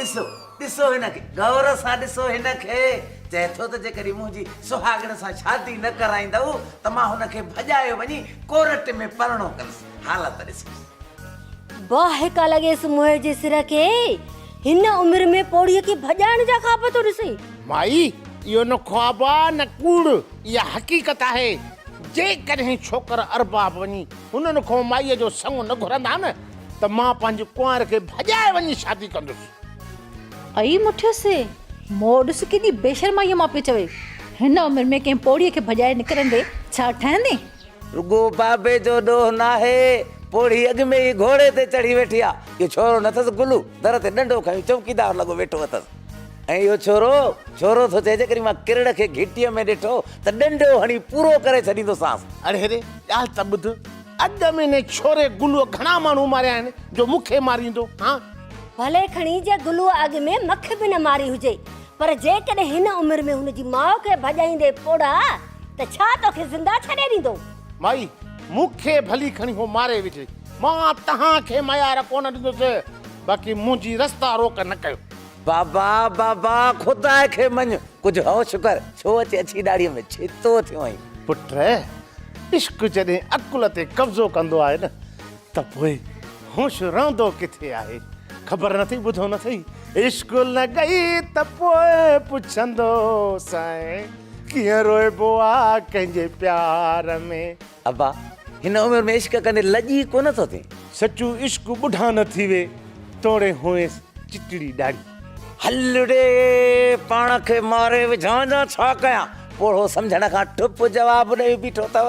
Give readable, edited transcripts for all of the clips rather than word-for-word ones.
ڏسو، ڏسو هن کي، غور سان ڏسو هن کي. چئي ٿو ته جيڪڏهن منهنجي سهاڳڻ سان شادي نه ڪرائيندؤ ته مان هن کي ڀڄايو وڃي ڪورٽ ۾ پرڻو ڪندس. حالت ڏسوس. باهه ڪا لڳيس منهن جي سر کي. هن عمر ۾ پوڙهيء کي ڀڄائڻ جا خواب ٿو ڏسي. مائي، اهو نه خواب آ نه ڪوڙ، اها حقيقت آهي. جيڪڏهن ڇوڪر ارباب وڃي هنن کان مائيء جو سڱ نه گهرندا نه ته مان پنهنجي ڪنوار کي ڀڄائي وڃي شادي ڪندس. ائي مٺيس، مئو ڏس ڪيڏي بيشرمائيء مان پيو چوي. هن عمر ۾ ڪنهن پوڙهيء کي ڀڄائي نڪرندي ڇا ٺهندين؟ رڳو بابي جو ڏوهه ناهي، پوڙهي اڳ ۾ ئي گهوڙي تي چڙهي ويٺي آ. اهو ڇورو نه اٿس گلو، در تي ڏنڊو کنيو چوڪيدار لڳو ويٺو اٿس. ۽ اهو ڇورو، ڇورو ٿو چئي جيڪڏهن مان ڪرڙ کي گهٽيء ۾ ڏٺو ته ڏنڊو هڻي پورو ڪري ڇڏيندوسانس. اڙي هيڏي ڳالهه ته ٻڌ، اڳ ۾ انهي ڇوري گلوء گهڻا ماڻهو ماريا آهن جو مون کي ماريندو، هان؟ ڀلي کڻي جي گلوء اڳ ۾ مک به نه ماري هجي، پر جيڪڏهن هن عمر ۾ هن جي ماء کي ڀڄائيندي پوڙها ته ڇا توکي زنده ڇڏي ڏيندو؟ مائي، مون کي ڀلي کڻي هو ماري وجهي، مان توهان کي ميار ڪونه ڏيندس، باقي منهنجي رستا روڪ نه ڪيو. بابا، بابا، خدا کي مڃ، ڪجهه هوش ڪر، ڇو اچي اڇي ڏاڙهيء ۾ ڇتو ٿيو آهين؟ پٽ، عشق جڏهن عقل تي قبضو ڪندو آهي نه ته پوء هوش رهندو ڪٿي آهي؟ خبر نه اٿئي، ٻڌو نه اٿئي، عشق لڳئي ته پوء پڇندو سائين، ڪيئن روئبو آ ڪنهن جي پيار ۾. ابا، هن عمر ۾ عشق ڪندي لڄ ئي ڪونه ٿو ٿئين. سچو عشق ٻڍا نه ٿيوي، توڙي هئينس چٽڙي ڏاڙهي. هل ڙي، پاڻ کي ماري وجهان يا ڇا ڪيان؟ پوڙهو سمجهڻ کان ٺپ جواب ڏئي بيٺو اٿو.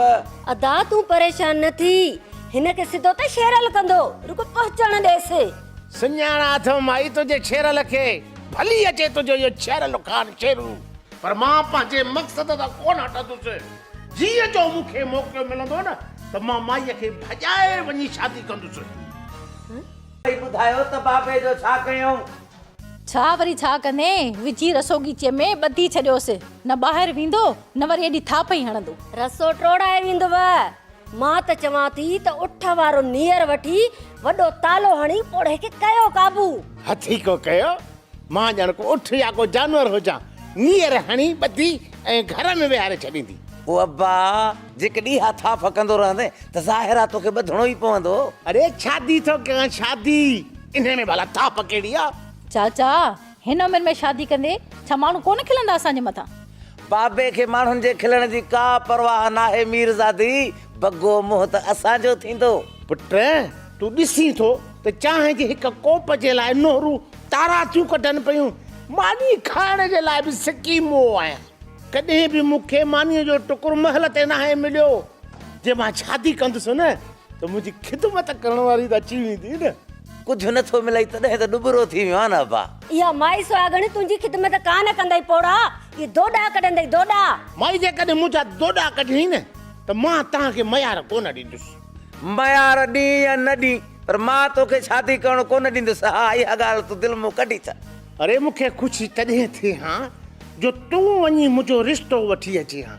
ادا تون پريشان نه ٿي، هن کي سڌو ته شيرل ڪندو، رڳو پهچڻ ڏيس. سڃاڻان اٿم مائي تنهنجي شيرل کي، ڀلي اچي تنهنجو اهو شيرل خان شيرو، پر مان پنهنجي مقصد تان ڪونه هٽندس. جيئن جو مون کي موقعو ملندو نه ته مان مائيء کي ڀڄائي وڃي شادي ڪندس. مائي ٻڌايو ته بابي جو ڇا ڪيائون؟ ڇا وري ڇا ڪندين، وجهي رسو ڳيچي ۾ ٻڌي ڇڏيوس، نه ٻاهر ويندو نه وري ايڏي ٿاڦ ئي هڻندو. رسو ٽوڙائي ويندو. مان ته چوان ٿي ته اٺ وارو نيئر وٺي وڏو تالو هڻي پوڙهي کي ڪيو قابو. هٿيڪو ڪيو، مان ڄڻ ڪو اٺ يا ڪو جانور هجان، نيئر هڻي ٻڌي ۽ گهر ۾ ويهاري ڇڏيندي. او ابا، جيڪڏهن اها ٿاڦ ڪندو رهندين ته ظاهر آ توکي ٻڌڻو ئي پوندو. اڙي شادي ٿو ڪيان شادي، انهي ۾ ڀلا ٿاڦ ڪهڙي آ؟ چاچا، هن عمر ۾ شادي ڪندي ڇا ماڻهو ڪونه کلندا اسان جي مٿان؟ بابي کي ماڻهن جي کلڻ جي ڪا پرواهه ناهي ميرزادي، بگو منهن ته اسان جو ٿيندو. پٽ، تون ڏسين ٿو ته چانهه جي هڪ ڪوپ جي لاء نوحرون تارا ٿيون ڪڍن پيون. ماني کائڻ جي لاء به سڪي موئو آهيان. ڪڏهن به مون کي مانيء جو ٽڪر مهل تي ناهي مليو. جي مان شادي ڪندس نه ته منهنجي خدمت ڪرڻ واري ته اچي ويندي نه. ڪجهه نه ٿو ملئي تڏهن ته ڏٻرو ٿي ويو آهين نه ابا. اها مائي سهاڳڻ تنهنجي خدمت ڪانه ڪندئي پوڙها، اهي دوڏا ڪڍندئي دوڏا. مائي جيڪڏهن منهنجا دوڏا ڪڍيائين نه ته مان توهان کي ميار ڪونه ڏيندس. ميار ڏين يا نه ڏين پر مان توکي شادي ڪرڻ ڪونه ڏيندس. ها اها ڳالهه تون دل مون ڪڍي ڇڏ. اري مون کي خوشي تڏهن ٿئي ها جو تون وڃي منهنجو رشتو وٺي اچين ها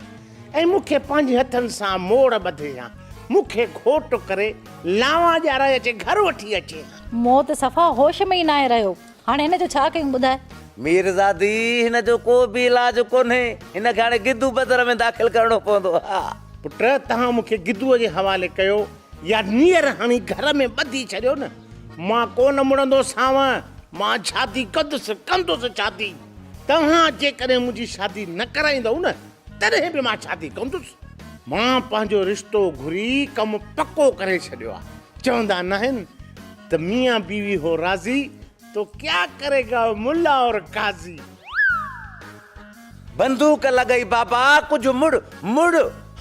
۽ مون کي پنهنجي هٿن سان موڙ ٻڌين ها، مون کي گهوٽ ڪري لانوان ڏيارائي اچي گهر وٺي اچين ها. مون ته صفا هوش ۾ ئي ناهي رهيو. هاڻي هن جو ڇا ڪيون ٻڌاء؟ ميرزادي، هن جو ڪو به علاج ڪونهي. هن کي هاڻي گدو بدر ۾ داخل ڪرڻو پوندو. ها. پٽ، توهان مون کي گدوء جي حوالي ڪيو يا نيئر هڻي گهر ۾ ٻڌي ڇڏيو نه، مان ڪونه مڙندوسانو. مان شادي ڪندس، ڪندس شادي. توهان جيڪڏهن منهنجي شادي نه ڪرائيندؤ نه، تڏهن به مان شادي ڪندس. مان پنهنجو رشتو گهري ڪم پڪو ڪري ڇڏيو آهي. چوندا ناهن ته ميان بيوي هو راضي تو ڪيا ڪري گا ملا اور قاضي. بندوق لڳئي بابا ڪجهه مڙ مڙ.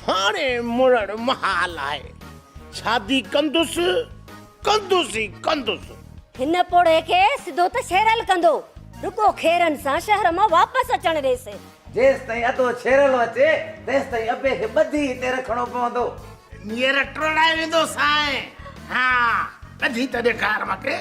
هاڻي مڙڻ محال آهي. شادي ڪندس ڪندس ئي ڪندس. هن پوڙهي کي سڌو ته شيرل ڪندو. رڳو خيرن سان شهر مان واپس اچڻ ڏيس. جيستائين ادو ڇيرلو اچي، تيستائين ابي کي ٻڌي هتي رکڻو پوندو. نيئر ٽوڙائي ويندو سانء. ها، ٻڌي ته ڏيکار مون کي.